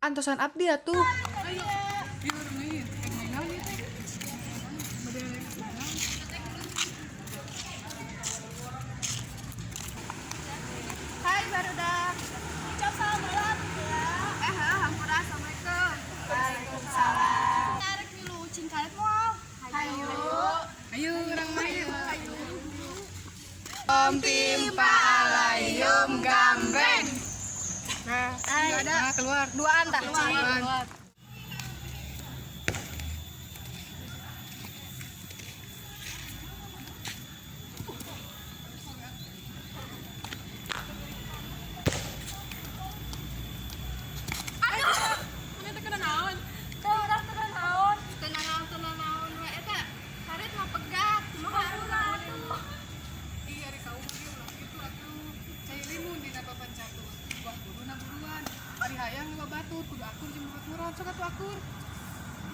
Antosan abdi atuh. Ayo. Ieu urang main. Rek main naon ieu teh? Bade naon? Hai barudak. Ucap salam balap ya. Eh, hampura, assalamualaikum. Waalaikumsalam. Arek milu ucing karet moal. Hayu. Ayo urang main. Om timpa alayum gambreng. Nah, enggak ada. Nah, keluar. Duaan tah. Keluar. Aduh, teu kena naon? Teu urang teu kena naon. Teu naon teu naon we eta. Karet mah pegat, kumaha urang atuh. Iya, ari kaum ge ulah kitu atuh. Cai limun dina papan catur. Buah kuduna buruan. Ari hayang nu batur kudu akur jeung babaturan. Sok atuh akur.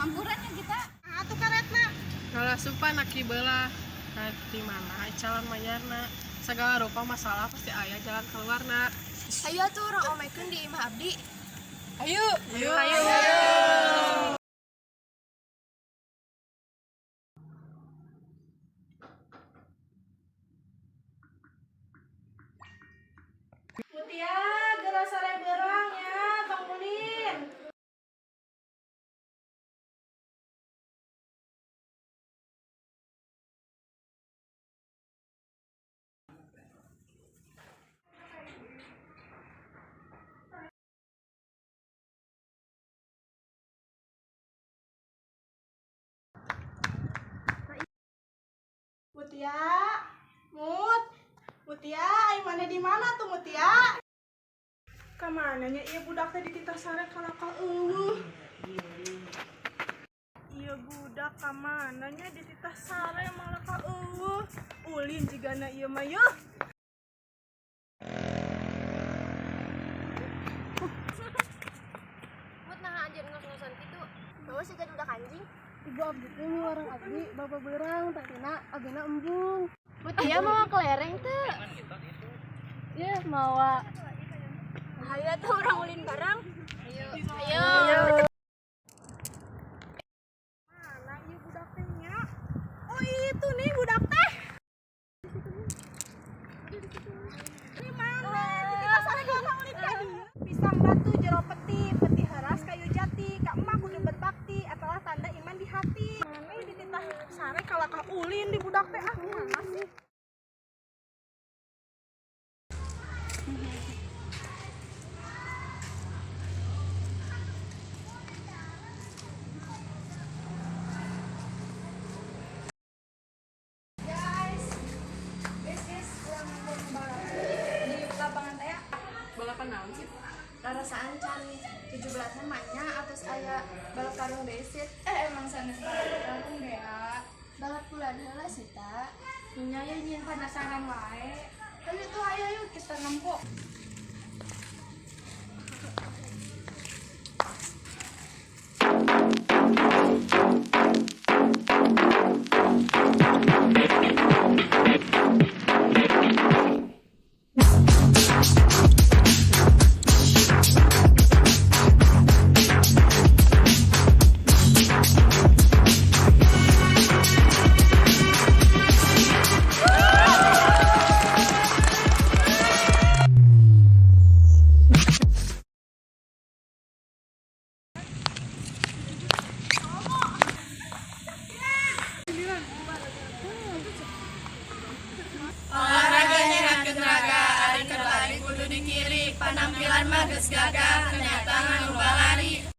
Hampuran ya kita. Atuh karetna. Ngalah supan aki belah. Nah, di mana calon mayarna? Segala rupa masalah pasti aya jalan keluarna. Hayu atuh urang omekeun di imah abdi. Ayo. Ayo. Ayo. Mutia, geura sare beurang ya, tong ulin. Mutia, Mut, Mutia, ai mana di mana tuh Mutia? Kamana nya ieu budak teh dititah sare kalakah eueuh. Ieu budak kamana nya dititah sare malah ka eueuh. Ulin jigana ieu mah yeuh. Mut naha anjeun ngos-ngosan kitu. Bawa siga budak anjing. Ibu abdi teh warang abdi, bapak beurang, tatina abina embung. Mutia mawa kelereng teu? Ye, mawa. Hayu atuh urang ulin bareng. Ayo. Ayo. Mana ieu budak teh nya? Oh itu nih budak teh. Di mana? Dititah sare kalakah ulin ka dieu. Pisang batu jero peti, peti heras kayu jati, ka emak kudu berbakti, adalah tanda iman di hati. Mana dititah sare kalakah ulin di budak teh, ah mana sih? Guys, guys, guys, urang nonton balap di lapangan teh. Balapan naon sih? Rarasaan can 17 mah atos aya balap karung deui sih. Eh, emang sanes balap karung deh ya. Balap bulan heula sih ta. Nya ya nyin penasaran wae. Ayo tuh, ayo ayo kita nempo. Olahraga nyehatkeun raga, ari keur lari kudu dikiri, panampilan mah geus gagah, ternyata ngan lari.